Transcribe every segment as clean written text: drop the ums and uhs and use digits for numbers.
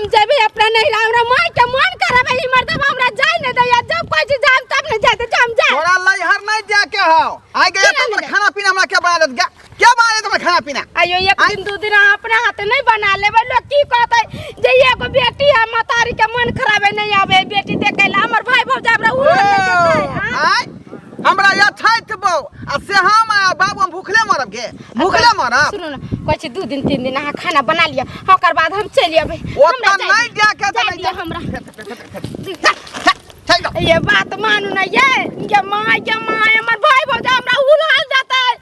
हम जेबै अपना नैहरा, हमरा माय के मन करबै ई मर्दबा हमरा जाय नै दैया। जब कहै छी जाम तब नै जाय दै छै, हम जाय। तोरा लैहर नहीं जाके हौ। आइ गया केना तो नहि खाना पीना हमरा के बना देत? के बना देत हमरा खाना पीना? आइयो एक दिन दू दिन अहाँ अपना हाथे नहीं बना लेबै, लोग की कहतै जे एगो बेटी है, महतारी के मन खराब है, नहीं आवे बेटी देखे ला। हमर भाई भौजाई हमरा उहो नहीं देतै, आँ? आइ हमरा यथार्थ बौ आ से हम आ बाबू हम भूखले मरब गे, भूखले मरब। सुनू ना, कहै छी 2 दिन 3 दिन अहाँ खाना बना लिअ, ओकर बाद हम चलि अबै। ओतऽ हमरा जाय नहि दिअ। जाके तऽ जाय नहि दिअ जा। हमरा। चलि जाउ। ये बात मानू ना ये माय, ये माय, हमर भाई भौजाई हमरा उड़ाल जाता है,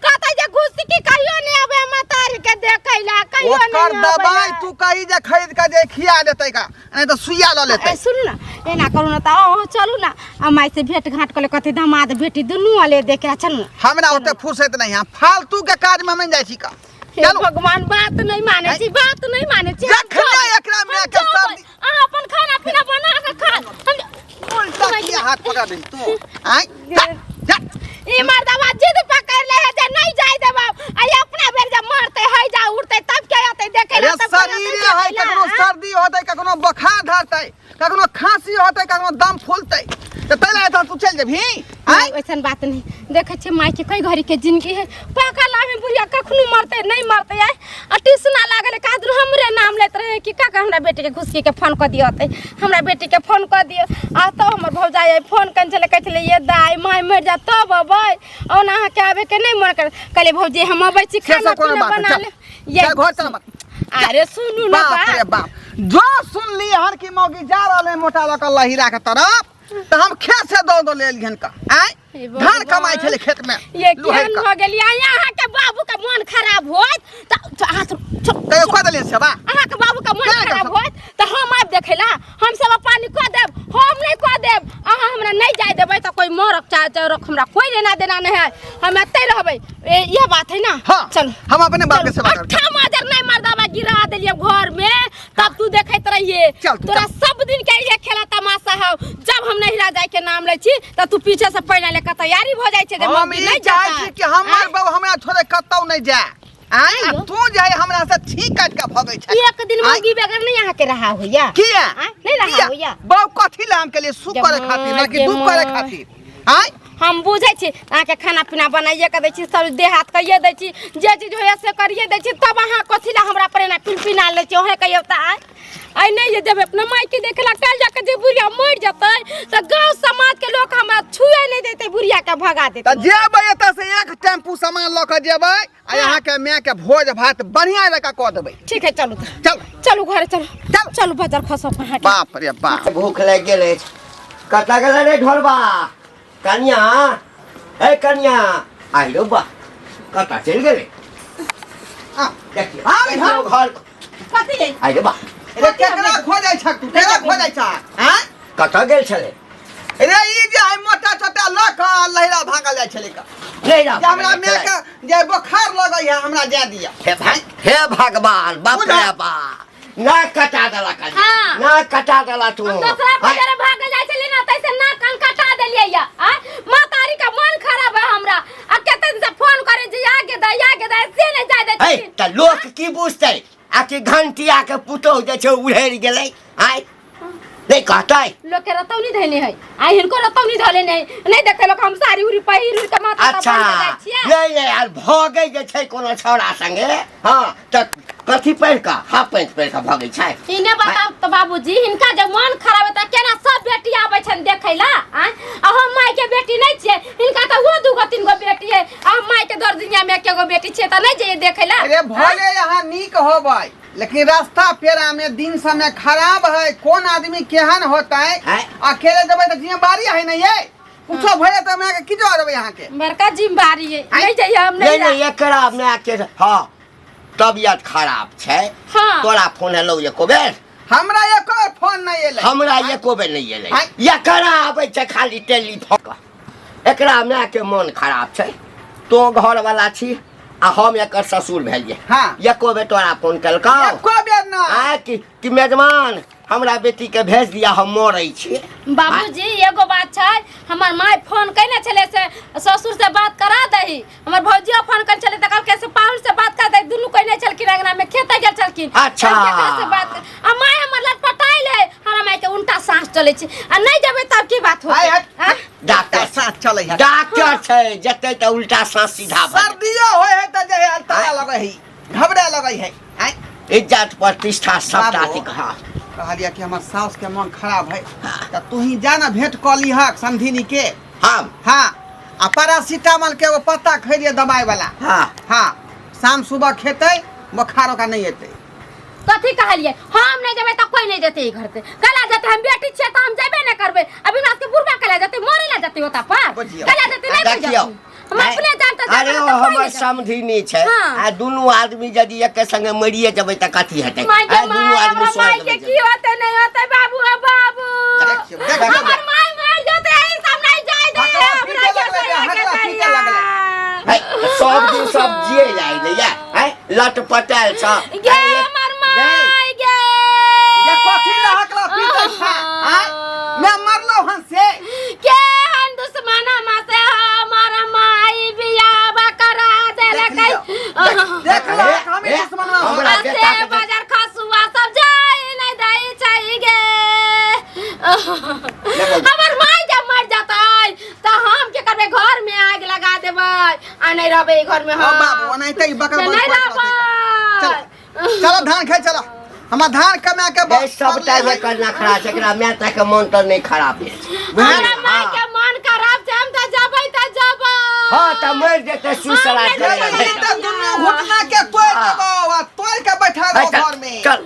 कहता जे घुस की कहियो नहीं आवे महतारी के देखै ला, कहियो नहीं ओकर आबै दवाई ला। तू कही जे खरीद के जे खिया देतै का, नहीं तऽ सुइया लऽ लेतै। ए, सुनू ना, एना करू ना तऽ अहूँ चलू ना, आ माय से भेंट घाट कऽ ले, कथी दामाद बेटी दुनू अले देखे आ, चलू ना। हमरा ओते फुर्सत नहीं है, फालतू के काज में हम नहीं जाइ छी का। हे चलू। भगवान, बात नहीं माने छी, बात नहीं माने छी। हम जखने जेबै, एकरा हम माय के जेबै। सर्दी- अहाँ अपन खाना पीना बना के खा। हम उल्टा किया हाथ पकड़ दे तू? आय जा, जा। ई मर्दवा जिद पकड़ ले है जे नहीं जाय देबा, आ ई अपना बेर जे मरते है जा उड़ते तब के आते देखे अरे ला, तब के आते शरीरे देखे है, ला, कखनो हाँ? सर्दी होतै, कखनो बुखार धरतै, कखनो खांसी होतै, कखनो दम फूलतै, तऽ तै लए तू चलि जेबही? आँय? नहीं, वैसन बात नहीं। देखे छे माय के कई घड़ी के जिंदगी है, पाकल आदमी बुढ़िया कखनो मरते नहीं मरते आय। आ ट्यूशना लागल का दुर हमरे नाम लेत रहे कि काका हमरा बेटी के घुसकी के फोन क दियो, ते हमरा बेटी के फोन क दियो। आ तो हमर भौजाई आई फोन कन छले, कहै छले ये दाई माय मर जा तब अबै, और अहाँ के आबे के नहीं मन कर। कहले भौजी हम अबै छी, से खाना सब कोनो पीना बात बना नहीं। ले। चल, ये चल, घर चल मत। अरे सुनू ना बाप रे बात। बाप, जो सुनली हन कि मौगी जा रहल है मोटा लऽ कऽ लहिरा के तरफ, तऽ हम खेत से दौड़ दौड़ लेल हन का। आँय? हे भगवान। धान कमाइ छलै खेत में ये लोहे केहन का। भऽ गेलियै? अहाँ के बाबू के मन खराब होत तऽ अहाँ सब कहियो कऽ देलियै सेवा? अहाँ के बाबू के मन केना खराब करब? होत तऽ हम आबि देखै ला, हम सब पानी कऽ देब, हम नहि कऽ देब। अहाँ हमरा नहि जाय देबै तऽ कोइ मरक चाहे चरक, हमरा कोइ लेना देना नहि है, हम एतै रहबै। ए, इएह बात है ना? हाँ, चलू। हम अपने बाप के सेवा करब। अट्ठा माजर नहीं मर्दाबा गिरा देलियै घर में, तब तू देखैत रहिए। चल तू, तोरा चल। सब दिन के ये खेला तमाशा हौ, जब हम नहिरा जाय के नाम लै छी तऽ तू पीछे से पहिने लेके तैयारी भऽ जाइ छै जे हम मम्मी ई नहि चाहै जेतै। छी कि हमर आँय? बाबू हमरा छोड़े कतौ नहि जाय। आँय? आ आइयो। तू जे है हमरा से छींक काटि के भगै छै। एक दिन आँय? मौगी बगैर नहीं अहाँ के रहा होइया? किया? आँय? नहीं रहा किया? होइया? बाबू कथी ला हम के लिए सुख करे जमाय खातिर ना कि के दुख करे माय। खातिर? आँय? हम बुझै छी अहाँके खाना पीना बनाइए के दै छी, सब देह हाथ करिए दै छी, जे चीज होइए से करिए दै छी, तब अहाँ कथी लए हमरा पर एना पिनपिना लै छी? अहेँ कहियौ तऽ। आँय आइ नहि जे जेबै अपना मायके देखला, काल्हि जाके जे बुढ़िया मरि जेतै तऽ गाँव समाजके लोक हमरा छुए नहि देतै, बुढ़ियाके भगा देतै। तऽ जेबै एतऽ से एक टेम्पू सामान लऽ कऽ जेबै आ यहाँ के माय के भोज भात बढ़िया जकाँ कऽ देबै। ठीक है, चलू तऽ। चल। चलू घरे चलू। चल। चलू बाजार खसो अहाँके। बाप रे बाप, भूख लागि गेल अछि। कतऽ गेलै रे ढोलबा? कनिया, ए कनिया, आइरो बा, कतऽ चलि गेलै? आ, देखियौ, आ, देखियौ घर। कथी है? आइरो बा। रे केकरा खोजै छक तू? केकरा खोजै छक? आँय? कतऽ गेल छलै रे ई जे है मोटा छोटा लऽ कऽ लहिरा भागल जाइ छलै का नहि जे हमरा माय के जे बोखार लगै है, हमरा जाय दिअ। हे भाई, हे भगवान, बाप रे बाप, नाक कटा देला कनिया। हाँ। नाक कटा देला तू। हम दोसरा आँय, पर भागल जाइ छलियै ना तैसे नाक कान कटा देलियै या। आँय? महतारी का मन खराब है हमरा, आ कते दिन से फोन करे जे आगे दे, आगे दे, से नहीं जाय दै है छथिन। तऽ लोक की बुझतै आ कि घंटिया के पुतोह जे छै उड़ेर गेलै? आय नहीं कहतै? लोग के रतौनी धैने है, आ हिनको रतौनी धले नहीं, नहीं देखे लोग हम साड़ी उड़ी पहिर उड़ के माथा अच्छा बांध के जाइ छियै। नहीं नहीं यार, भगै जे छै कोनो छौड़ा संगे, हाँ तऽ कथी पहिर कऽ, हाफ पैंट पहिर कऽ भगै छै? इने बताउ तऽ बाबूजी, हिनका जे मन खराब है तऽ केना सब बेटी आबै छनि देखै ला? आँय? आ हम माय के बेटी नहीं छियै? हिनका तऽ वो दूगो तीन गो बेटी है, आ हम माय के दर दुनिया में एके गो बेटी छियै, तऽ नहीं जइयै देखै ला? अरे भले यहाँ नीक होबै, लेकिन रास्ता पेरा में दिन समय खराब है, कोन आदमी केहन होतै। हैं? अकेले जेबै तऽ जिम्मेवारी है नहीं ये, कुछो भऽ जेतै हमरा के की जवाब देबै अहाँके? बड़का जिम्मेवारी है, नहीं जइयै हम। नहीं नहीं नहीं, एकरा माय के हाँ तबियत खराब छै। हाँ। तोरा फोन एलौ एको बेर? हमरा एको बेर फोन नहि एलै। हमरा एको बेर नहि एलै। आँय? एकरा आबै छै खाली टेलीफोन। एकरा माय के मन खराब छै, तो घरवाला छी आ हम एकर ससुर भेलियै। हाँ। एको बेर तोरा फोन केलकौ? एको बेर ना। आँय, कि मेजमान हमरा बेटी के भेज दिया, हम मरै छी। बाबूजी एगो बात छै, हमर my phone कयने छलै से ससुर से बात करा दही, हमर भौजियो फोन कयने छलै तऽ कहलकै से पाहुन से बात करा दही, दुनू कयने छलखिन, अंगना में खेते गेल छलखिन। अच्छा। केकरा से बात आ my हमर चलै छी आ नहि जेबै तब की बात आय होतै हट। आँय? डॉक्टर साथ चलै है डॉक्टर छै जेतै तऽ उल्टा साँस सीधा भऽ जेतै। सर्दियो होय है तऽ जे अल्तारा लगै है घबरा लगै है आय इज्जत प्रतिष्ठा सबटा बाबू। अथी हँ कहलियै कि हमर साउस के मन खराब है तऽ तू ही जा ना भेंट कऽ लीहक समधिनी के हम हाँ आ पैरासीटामोल के एगो पत्ता खैलिए दवाई वाला हाँ हाँ शाम सुबह खेतै बोखार ओकरा नहि एतै कथी कहलियै हम नहि जेबै तऽ कोई नहि जेतै ई घर से कला जेतै हम बेटी छियै तऽ हम जेबे नहि करबै अभी हमरा सबके बुढ़बा कला जेतै मरे ला जेतै ओतऽ पर बुझियौ। कला जेतै नहि देखियौ बुझियौ हम अपने जान तऽ अरे जेबै ओ तऽ कोई हमर नहि जेतै। समधिनी छै हाँ। आ दुनू आदमी यदि एके संगे मरिए जेबै तऽ कथी हेतै माय के आ दुनू माय आदमी हमरा माय स्वर्ग के मे की होतै नहि होतै बाबू ओ बाबू देखियौ, देखियौ। हमर माय मर जेतै एहि सब नहि जाय दे हकला हमरा पीटे के लगलै रे, हकला पीटे लगलै। है, सब दिन सब जिए जाइ ने या है लटपटायल छ गे हमर माय गे ये कथी लए हकला पीटै छै आँय मैं मरलौ हन से के हन दुश्मन हम से हमर माई बियाह करा देलकै देख लो हम ए, दुश्मन हम हमरा से बेटा के बाजार खसुआ सब जाय नहि दै छै गे हमर माई जब मर जतै तऽ हम के करबै घर में आग लगा देबै आ नहि रहबै ई घर में ओ हम बाबू ओनाहिते ई बकर से बकर नहि करैत रहतै। रहबै चलो चलो धान खाइ चलो हमर धान कमा के ए, सबटा एकर नखरा छै एकरा माय के मन तऽ नहि खराब भेल छै हमरा माय के मन खराब छै हम तऽ जेबै तऽ जेबै हँ तऽ मरि जेतै सुसरा हम नहि जेबै। तऽ दुनू घुटना के तोड़ देबो आ तोड़ के बैठा दो घर में चल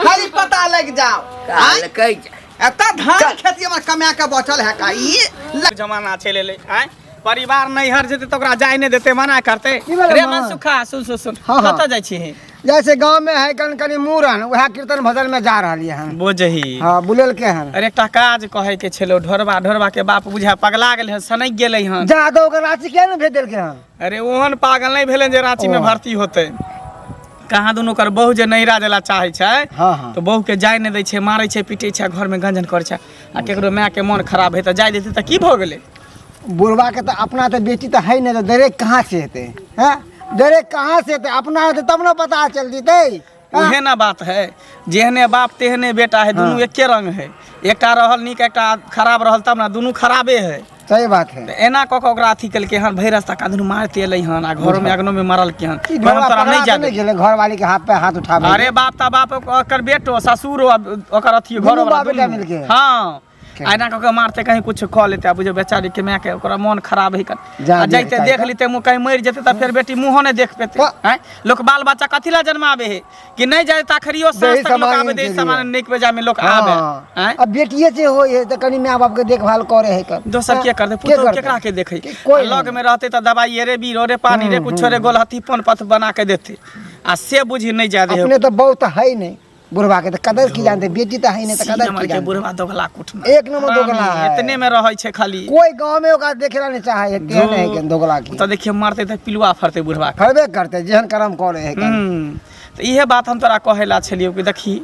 खाली पता लग जाओ आँय? कहलकै जे एतऽ धान चल। खेती हमर कमा के बचल है का ई जमाना चलि एलै आँय परिवार नैहर जेतै तऽ ओकरा जाय नहि देतै मना करतै की भेलै रे मामा? मनसुखा सुन सुन सुन हाँ, हाँ। कतऽ जाइ छी जैसे गांव में है कन कनी मूड़न वएह कीर्तन भजन में जा रहलियै हन बुझही हाँ बुलेल के हन अरे एकटा काज कहै के छलो ढोरबा ढोरबा के बाप बुझा पगला गेलै हन सनकि गेलै हन जा तो ओकर रांची किया ने भेज देलकै हन अरे ओहन पागल नहि भेलै जे रांची में ओ। भर्ती होतै कहाँ दुनू ओकर बहु जे नैहरा जेला चाहै छै हाँ, हाँ। तऽ बहुके जाय नहि दै छै मारै छै पीटै छै घर में गंजन करै छै आ केकरो मायके मन खराब है तऽ जाय देतै तऽ की भऽ गेलै बुढ़वा के तऽ अपना तऽ बेटी तऽ है नहि तऽ डरे कहाँ से हेतै हैं डरे कहाँ से हेतै अपना हेतै तब ने पता चल जेतै हाँ? उहे ना बात है जेहने बाप तेहने बेटा है दुनू एके रंग है एकटा रहल नीक एकटा खराब रहल तब ना दुनू खराबे है सही बात है तऽ एना कऽ कऽ ओकरा अथी केलकै हन भरि रास्ता का दुनू मारते एलै हन आ घरोमे अगनोमे मारलकै हन ई पर ढोला हम तोरा पकड़ा नहि तऽ जाय नहि देबौ। गेलै घरवाली के हाथ पे हाथ उठाबै अरे बाप ता बाप ओकर बेटो ससुरो आ ओकर अथी दुनू घरो बाप बेटा मिलके। हाँ आ एना कऽ कऽ मारते कहीं कुछ कऽ लेते आ बुझो बेचारी के माय के ओकरा मन खराब है कर जा आ देख जाइते चाही देख तऽ। लेते मुँह कहीं मरि जेते तऽ फेर बेटी मुँहो नहि देख पेते तऽ। आँय लोक बाल बच्चा कथी ला जन्माबे है कि नहि जाए तखरियो साँझ दही तक लोक सामान आबे दे के सामान लिए। नीक बेजा में लोक आबे हाँ आँय अब बेटिए से होय है तऽ कनी माय बाप के देखभाल करे है कर दोसर के करते के पुतोह करतै? केकरा के देखै के- कोई लग नहीं। में रहते तऽ दवाई रे बीरो रे पानी रे कुछो रे गोलहथी पन पथ बना के देते आ से बुझी नहि जाय दे अपने तऽ बहुत है नहीं बुढ़वा के तऽ कदर की जानते बेटी तऽ है नहीं तऽ कदर की के जानते बुढ़वा दोगला कुटना एक नंबर दोगला है। इतने में रहै छै खाली कोई गांव में ओकरा देखे ला नहीं चाहे है तेहन है के दोगला की तऽ देखिए मरते तऽ पिलुआ फरते बुढ़वा के फरबे करते जेहन करम करे है कन। तऽ इहे बात हम तोरा कहै ला छलियौ कि देखी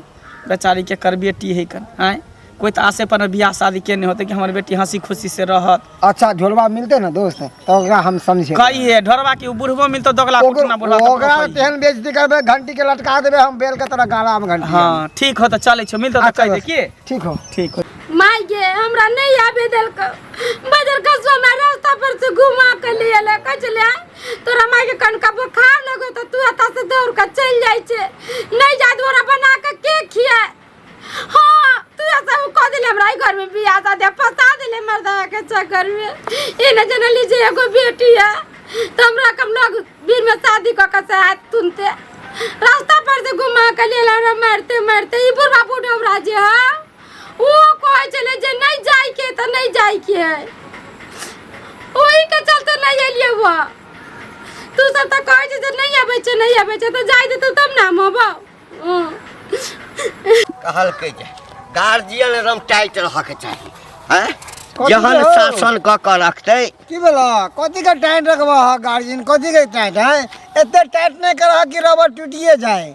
बेचारी के कर बेटी है कन आँय कोई तऽ आसे पर बियाह शादी के नहीं होते कि हमर बेटी हंसी खुशी से रहत अच्छा ढोलवा मिलते ना दोस्त तो ओकरा हम समझे कही है ढोरवा की उ बुढ़बो मिलतो दोगला कुटना बुढ़वा तऽ ओकरा कही। तेहन बेइज्जती करबे घंटी के लटका देबे हम बेल के तरह गाला में घंटी हाँ ठीक हो तऽ चलै छौ मिलतो तऽ अच्छा कहि दे दोस्त, की ठीक हो ठीक हो माय गे हमरा नहीं आबे देलक बाजार कसबा में रास्ता पर से घुमा के ले एले कहै छलै तोरा माय के कनका बोखार लगो तऽ तू एतऽ से दौड़ के चलि जाइ छै नहीं जाय तोरा बना के के खियाए हाँ तू ऐसा कह दिले हमरा ई घर में बियाह शादी फंसा दिले मर्दवा के चक्कर में ई न जनली जे एगो बेटी है तो हमरा कम लोग बीर में शादी कऽ के से आयत तुनते रास्ता पर से घुमा के ले हमरा मारते मारते ई बुढ़वा बुढ़वा जे है ओ कहै छलै जे नहीं जाय के तऽ नहीं जाय के है ओही के चलते नहीं एलियै वो तू सब तऽ कहै छै जे नहीं आबै छै नहीं आबै छै तऽ जाय देतौ तब ने हम अबौ कहलकै जे गार्जियन एकदम टाइट रहऽके चाही हैं कथी जहन हो? शासन कऽ कऽ रखतै की भेल कथी के टाइट रखबह गार्जियन कथी के टाइट है एते टाइट नहीं करह कि रबर टूटिए जाए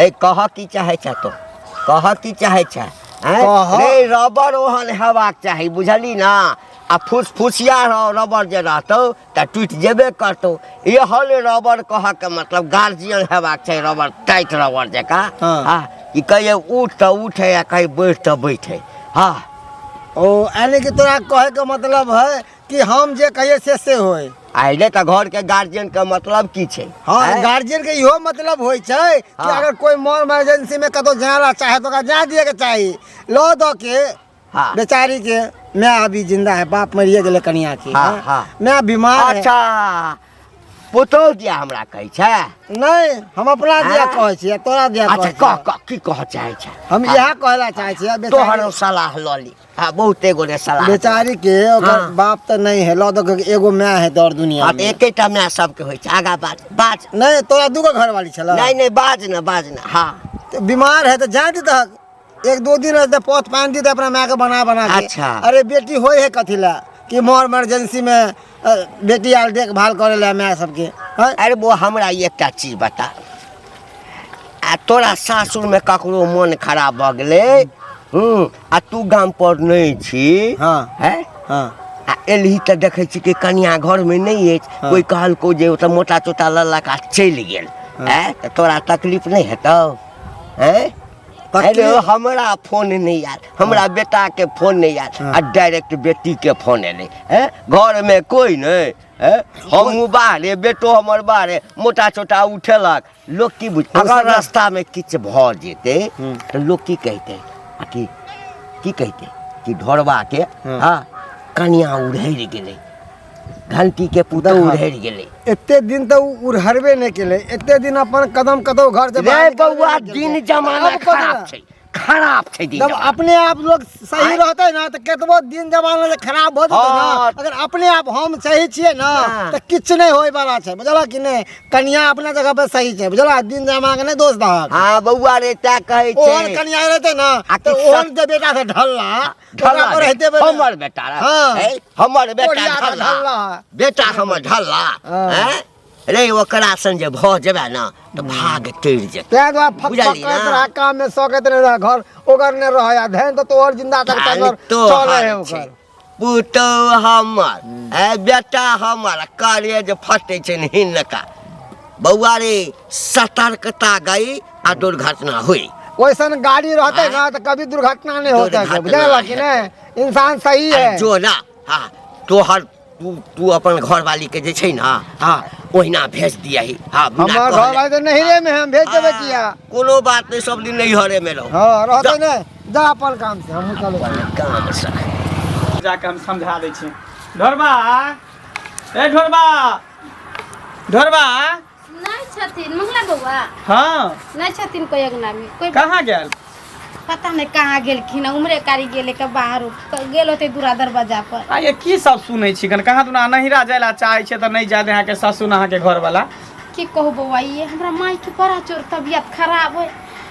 ए कह की चाहै छ तो कह की चाहै छ हैं? कह। रे रबर ओहन हेबाक चाही बुझली ना आ फुसफुसिया रबर जे रहतौ तऽ टूटि जेबे करतौ एहन रबर कहऽके मतलब गार्जियन हेबाक छै रबर टाइट रबर जकाँ हाँ। हाँ कि कहिए उठ तऽ उठे आ कहीं बैठ तऽ बैठे हाँ। ओ यानी कि तोरा कहे के मतलब है कि हम जे कहिए से से होय। आइले तऽ घर के गार्जियन के मतलब की छै? हाँ, आँय? गार्जियन के इहो मतलब होइ छै कि हाँ। अगर कोई मोर इमरजेंसी में कतौ जाए ला चाहे तो ओकरा जाए दिए के चाही, लो दो के। हाँ। बेचारी के माय अभी जिंदा है, बाप मरिए गेलै कनिया के। हाँ, हाँ? हाँ। माय बीमार है। अच्छा, पुतोहु दिया हमरा कहै छै? नहीं, हम अपना दिया हाँ? कहै छियै, तोरा दिया अच्छा, कहै कह छियै। कह, की कह चाहै छै? हम हाँ। इएह कहै ला चाहै छियै, बेचारी- तोहरो सलाह लऽ ली। हाँ, बहुते गोरे सलाह बेचारी के ओकर हाँ। बाप तऽ नहीं है, लऽ दऽ के एगो माय है दौड़ दुनिया हाँ, तऽ में। एकेटा माय सबके होइ छै। आगा बाज, बाज। नहीं, तोरा दूगो घरवाली छलै? नहीं नहीं, बाज ना, बाज ना। हाँ। तऽ बीमार है तऽ जाए दहक, एक दो दिन रहते पौध पानि दीते अपना माय के बना बना के। अच्छा। अरे बेटी होय है कथी ला कि मोर इमरजेंसी में बेटी आल देखभाल करे ला माय सबके। हैं? अरे वो हमरा एकटा चीज बता, आ तोरा सासुर में ककरो मन खराब भऽ गेलै, आ तू गाम पर नहि छी? हाँ। हैं? हाँ। आ एलही तऽ देखै छी कि कनिया घरमे नहि अछि। हाँ। कोइ कहलकौ जे ओतऽ मोटा चोटा ललक आ चलि गेल। हाँ। हैं? तऽ तोरा तकलीफ नहि हेतौ? हैं? तकलीफ- अरे हमरा फोन नहीं आयल, हमरा बेटा के फोन नहीं आयल, हाँ। आ डायरेक्ट बेटी के फोन एलै। हैं? घर में कोई नहीं हैं? हमहूँ बाहरे, बेटो हमर बाहरे, मोटा चोटा उठेलक, लोक की बुझ हो अगर सकल- रास्ता में किछु भऽ जेतै हम्म। तऽ लोक की कहितै? आ की की कहितै कि ढोरबा के हाँ। हाँ कनिया उड़हरि गेलै, घंटी के पुतोहु देखा। उड़हरि गेलै। एते दिन तऽ उ उड़हरबे नहि केलै, एते दिन अपन कदम कतौ घर से रे बाहर निकलबे बौआ, नहि केलकै। दिन जमाना अब कथी खराब ला? छै, खराब छै दिन जब जमाना। अपने आप लोग सही आँय? रहते ना तऽ केतबो दिन जमाना जे खराब भऽ जेतै ना, हाँ। अगर अपने आप हम सही छियै ना हाँ। तऽ किछु नहि होय वाला छै, बुझलह कि नहि? कनिया अपना जगह पर सही छै, बुझलह? दिन जमाना के नहि दोष दहक। हाँ बौआ रे, तैं कहै छै। ओहन कनिया रहतै ना आ तऽ कि ओहन जे बेटा से ढल्ला, ढल्ला ओकरा पर हेतै बे- हमर बेटा रह। हाँ। हैं? हमर बेटा ओढ़िया तऽ ढल्ला। ढल्ला। बेटा हमर ढल्ला। हाँ। हैं? रे ओकरा सन जे भऽ जेबै ना तऽ भाग टेर जेतै। तैं दुआरे फक फक बुझलियै करैत ना? रह, काम में सकैत नहि रह, घर ओकर नहि रहै, आ धैन तऽ तोहर जिंदा तक खाली तकर तोहर चलै है छै। ओकर। पुतहु हमर, ए बेटा हमर, करेज फटै छै ने हिनका। बौआ रे, सतर्कता गई आ दुर्घटना हुई। वैसन गाड़ी रहते आँय? ना तो कभी दुर्घटना नहीं होता है, दुर्घटना बुझल कि नहीं? इंसान सही है। जो ना, हाँ, तोहर तू तू अपन घरवाली के जे छै ना, हाँ, ओहिना भेज दियही। हाँ, बिना हमार कहले। घर वाले तो नहीं रे में हम भेज देबे हाँ, किया। कोनो बात नहीं, सब दिन नहीं हरे में रहो। हाँ, रहते जा। नहीं, जा अपन काम से, हम चलो अपन काम से। जाके हम समझा दै छी। ढोरबा, ए ढोरबा, ढोरबा। नहि छथिन मंगला बौआ? हाँ। नहि छथिन कोई अंगना में कोई। कहाँ गेल? पता नहीं कहाँ गेलखिन, उम्हरे कारी गेले के बाहर गेल होते दूरा दरवाजा पर। आ ये की सब सुनै छी कन? कहाँ दुना नहिरा जाय ला चाहै छै तऽ नहि जाय दे अहाँके सासु न अहाँके घरवाला। की कहू बौआ, ये हमरा माय के बड़ा जोर तबियत खराब है,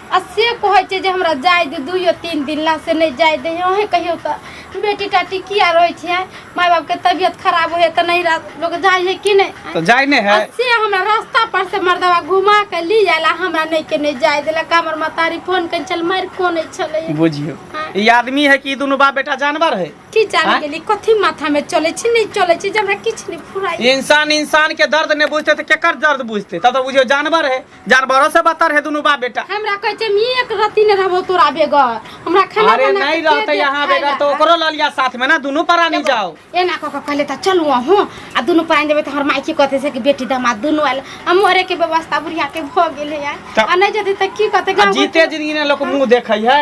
आ से कहै छै जे हमरा जाय दे 2-3 दिन ला, से नहि जाय दे। अहें कहियौ तऽ बेटी टाटी किया रहै छै? माय बाप के तबियत खराब होय तऽ नहीं लोग जाय है कि नहीं? तऽ जाय नहि है। आ से हमरा रास्ता पर से मर्दवा घुमा के ली आयल, हमरा नहीं के नहीं जाय देलक। हमर महतारी फोन कने छल, मारि कोने छलै। बुझियौ, हाँ। ई आदमी है कि ई दुनू बाप बेटा जानवर है? की जाने हाँ? गेली कथी माथा में चले छी नहीं चले छी, जे हमरा किछु नहीं फुराई। इंसान इंसान के दर्द नहीं बुझते तऽ केकर दर्द बुझते? तब तऽ बुझियौ जानवर है, जानवरों से बदतर है दुनू बाप बेटा। हमरा कहै छै हम एक रत्ती नहीं रहबो तोरा बेगर, हमरा खाना अरे बना के नहीं के रहते देत यहाँ खाय बेगर ला? तो ओकरो लऽ लिया साथ में ना, दुनू प्राणी जाओ। एना कऽ के कहले तऽ चलू अहूँ, आ दुनू प्राणी जेबै तऽ हमर माय की कहतै से कि बेटी दामाद दुनू आयल, आ मरे के व्यवस्था बुढ़िया के भऽ गेलै यार। तऽ- आ नहीं जेतै तऽ की कहतै आ गाँव जीते जिंदगी ने लोग मुंह देखै है,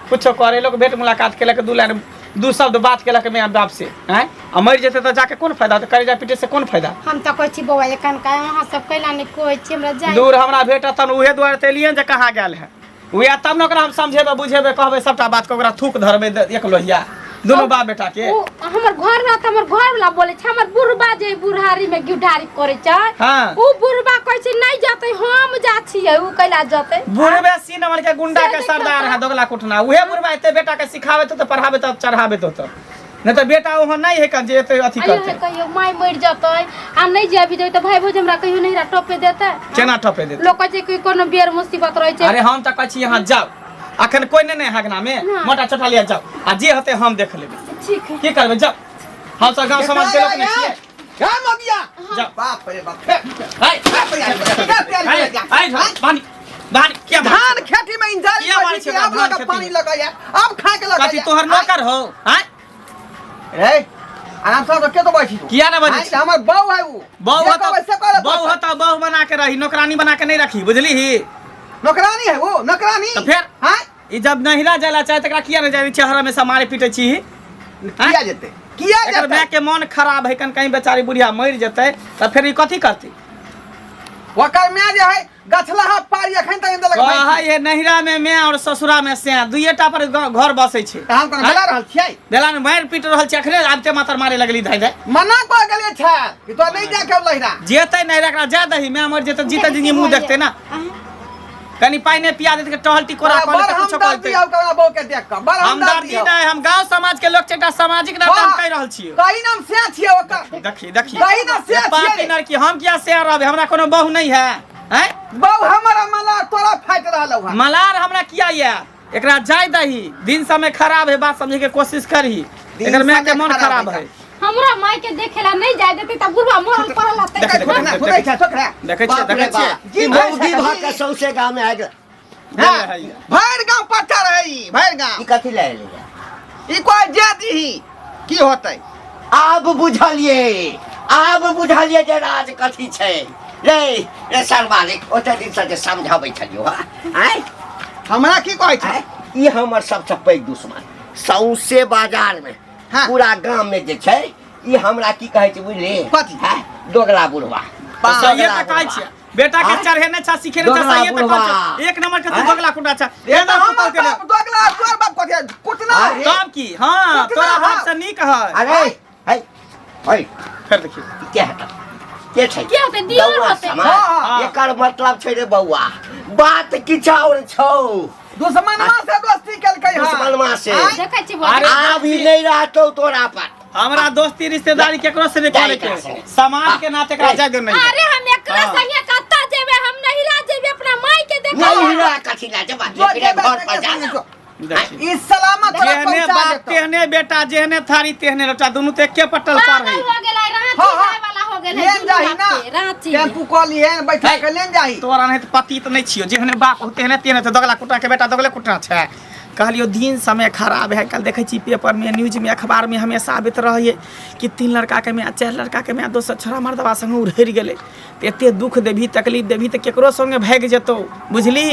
कुछो करे लोग भेंट मुलाकात केलक, दू लाइन दू शब्द बात केलक माय बाप से, हैं? आ मरि जेतै तऽ जाके कोन फायदा? तऽ करेजा पीटे से कोन फायदा? हम तऽ कहै छी बौआ एखन का अहाँ सब कैला नहि कहै छी हमरा जाय दूर हमरा भेटत तहन उहे दुआरे तऽ एलियै जे कहाँ गेल है उहे, तब ने ओकरा हम समझेबै बुझेबै, कहबै सबटा बात के, ओकरा थूक धरबै एक लोहिया दुनू बाप बेटा के। ओ हमर घर वाला तऽ हमर घर वाला बोलै छै, हमर बुढ़बा जे बुढ़ारी में घिढारी करै छै, हाँ। उ बुढ़बा कहै छै नहि जेतै, हम जा छियै, उ कैला जेतै? बुढ़बे सी नंबर के गुंडा से के देखियौ सरदार तऽ। है दोगला कुटना। उहे बुढ़बा एते बेटा के सिखाबे तो पढ़ाबे तो चढ़ाबे तो नहीं तऽ बेटा ओहन नहीं है कन जे एते अथी आइयो करते। हे कहियो माय मरि जेतै आ नहि जे अभी जेबै तऽ भाय भौज हमरा कहियो नहिरा टपे देतै? केना टपे देतै? लोक कहै छै कि कोनो बेर मुसीबत रहै छै। अरे हम तऽ कहै छी यहाँ जाउ, अखन कोई नहीं नहीं हगना में ना। मोटा छोटा लिया जाओ, आ जे होते हम देख लेबै। ठीक है। की करबै? जाओ, हम सब गांव समाज के लोग नहीं छियै। क्या मगिया? जाओ। बाप रे बाप। हाय हाय, हाय हाय, पानी धान किया धान खेती में इंजारी किया मारै करै छै छी, आब धान लगा खेती पानी में? लगैया अब खा के कथी लगैया तोहर नौकर हो आय रे आराम से के तो बैठी तू किया ना बजै आँय, छी? हमर बहू है उ बहु जे हो कहबै से करे त बहु हो त बहु बना के रही नौकरानी बना के नहीं रखी बुझली ही नौकरानी है वो नौकरानी तऽ फेर? हाँ ई जब नहिरा जाला चाहे तकरा किया नहीं जाय चेहरा में से मारे पीटे छी किया जेतै किया एकर माय जेतै के मन खराब है कन कहीं बेचारी बुढ़िया मर जेतै तऽ फेर ई कथी करतै ओकर माय जे है गछलहा पारी एखन तक देलक कहै है नहिरा में मैं और ससुरा में से दुइएटा पर घर बसै छै तऽ हम कोनो बेला रहल छियै बेला में मारि पीट रहल छै अखने आबिते मातर मारे लगली धाइ धाइ मना कऽ गेलियै छै कि तो नहि जाके लहिरा जेतै नहिरा एकरा जा दही माय मर जेतै जीते जिंदगी मुँह देखतै ना कनी पानि नहि पिया देतै टहल टिकोरा बड़ कऽ लेतै कुछो कऽ हमदर्दी लेतै हौ ककरा बहू के देख कऽ बड़ हमदर्दी हमदर्दी हौ नहि हम गांव समाज के लोग छै एकटा सामाजिक नाते हम कहि रहल छियै कही नाम से छियै ओकर देखी देखी कही ना से छियै पापी नरकी हम किया शेयर रहबै हमरा कोनो बहु नहि है हैं बहू हमर मला तोरा फाटि रहल हौ मलार हमरा किया ये एकरा जाय दही दिन समय खराब है बात समझे के कोशिश करही दिन एकर माय के समय मन खराब खराब है है हमरा माय के देखेला नहीं जाय देते तब बुढ़वा मरल पड़ल रहतै देख, देख, छोकरा देख, सुनै छै छोकरा देखै छियै बाप रे देखै छियै बाप जी ई भाई मौगी साहब, भऽ के सौंसे गाँव में आबि हाँ, भरि गाँव पट्टा रहै ई भरि गाँव ई कथी लए एलै ई कोइ जे दीही की होतै आब बुझलियै आब बुझलियै जे राज कथी छै रे रे सरमालिक ओते दिनसँ जे समझाबै छलियौ हँ आँय हमरा की कहै छै आँय ई हमर सबसँ पैघ दुश्मन सौंसे बाजारमे हाँ। पूरा गाममे जे छै ई हमरा की कहै छै बुझली कथी? हँ दोगला बुढ़वा तऽ सहिए दोगला तऽ कहै बुढ़वा। छियै बेटा के आँय? चढ़ेने छा सिखेने छा दोगला सहिए तऽ कहै बुढ़वा। छियै एक नंबर के तू आँय? दोगला कुटा छा ये एक तऽ पुतहु हमर के बाप दोगला तोर बाप कथी कुटना आँय? रे। तब की हाँ कुटना तोरा बाप हौ। से नीक है अरे है है फेर देखिए ई के हेतौ के छै के होतै? दियोर बौआ होतै। समाज। हाँ, हाँ। एकर मतलब छै रे बौआ बात किछु और छौ दुश्मनमा से दोस्ती केलकै हँ दुश्मनमा से आँय? देखै छी अरे आब ई नहि रहतौ तोरा पर हमरा दोस्ती रिश्तेदारी केकरो से नहीं करे जाय के समाज के नाते एकरा जाय दो नहीं अरे हम एकरा हाँ। संगे कत्ता जेबे हम नहिरा जेबे अपना माई के देखै नहीं हिरा कथी ला जबा जो एकरे जेबे घर पर तेकरे जा संगे जो। देखिए ई सलामत तोरा जेहने पहुंचा बाप देतौ तेहने बेटा जेहने थारी तेहने लोटा दुनू तो एके पटल पर पागल है हो गेलै रांची हाँ, हाँ। जाय वाला हो गेलै लेन दुनू जाही ना बाप के, रांची टेम्पू कऽ लिहेन बैठा के लेन जाही तोरा नहीं तो पति तो नहीं छियो जेहने बाप हो तेहने तेहने तो दगला कुटा के बेटा दगले कुटा छै कहलियो दिन समय खराब है कल देखै छी पेपर में न्यूज में अखबार में हमेशा आबैत रहैए कि तीन लड़का के माय चारि लड़का के माय दोसर छोड़ा मर्दबा संगे उड़हरि गेलै तऽ एते दुख देबही तकलीफ देबही तऽ केकरो संगे भागि जेतौ बुझली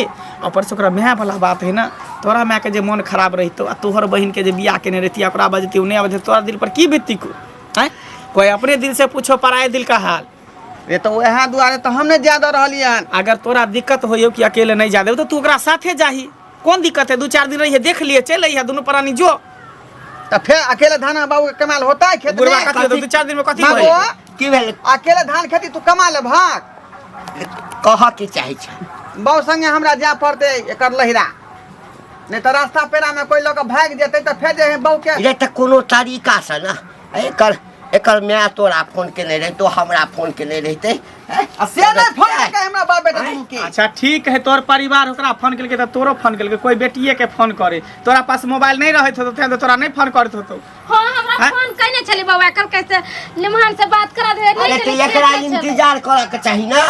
ऊपरसँ ओकरा मायवला बात है ने तोरा मायके जे मोन खराब रहितौ आ तोहर बहिनके जे बियाह केने रहिती ओकरा बजती ओ नहि अबैत तोरा दिल पर की बीतती को आँय कोइ अपने दिल से पूछो पराये दिल का हाल रे तऽ वएह दुआरे तऽ हम नहि जाय दऽ रहलियै हन अगर तोरा दिक्कत होइयो कि अकेले नहीं जा देबो तो तू ओकरा साथे जाही कोन दिक्कत है दू चार दिन रहिए देख लिए चल अइहे दुनू प्राणी जो तऽ फेर अकेले धान बाबू के कमाल होता है खेत बुढ़वा में कथी होतौ दू चार दिन में कथी बाबू होई की भेल अकेले धान खेती तू कमा ले भाग कह के चाहै छै बाबू संगे हमरा जाय पड़तै एकर लहिरा नहि तऽ रास्ता पेरा में कोई लऽ कऽ भागि जेतै तऽ फेर जे है बहू के रे तऽ कोनो तरीका से ने एकर एकर माय तोरा फोन केने रहितो हमरा फोन केने रहितै हैं? आ से नहि फोन केलकै हमरा बाप बेटा दुनू के अच्छा ठीक है तोर परिवार ओकरा फोन केलकै तऽ तोरो फोन केलकै कोई बेटिए के फोन करे तोरा पास मोबाइल नहीं रहैत होतौ तें तोरा नहीं फोन करैत होतौ हाँ हमरा हैं? फोन कइने छलै बौआ कल कैसे निमहान से बात करा दे अरे तऽ एकरा इंतजार करऽ के चाही ना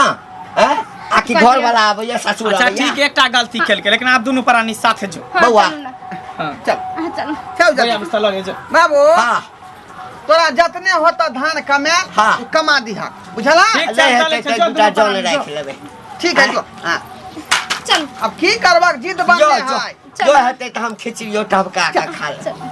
हैं? आ कि घर वाला आबैया ससुर अच्छा आबैया ठीक है, एकटा गलती केलकै लेकिन आप दुनू प्राणी साथे जो बौआ। हाँ चल चल चल भैया जल्दी मुस्ता लगे जो बाबू हाँ तोरा जतने होता धान कमायल हाँ। तू कमा दिहा बुझला ठीक। नहि चल, हेतै चल, तऽ चल, दूटा दुनू जन प्राणी राखि जो। लेबै ठीक है जो हाँ चल अब की करबक जिद जो बनले जो है जो हेतै तऽ हम खिचड़ियो टभका कऽ खा लेबै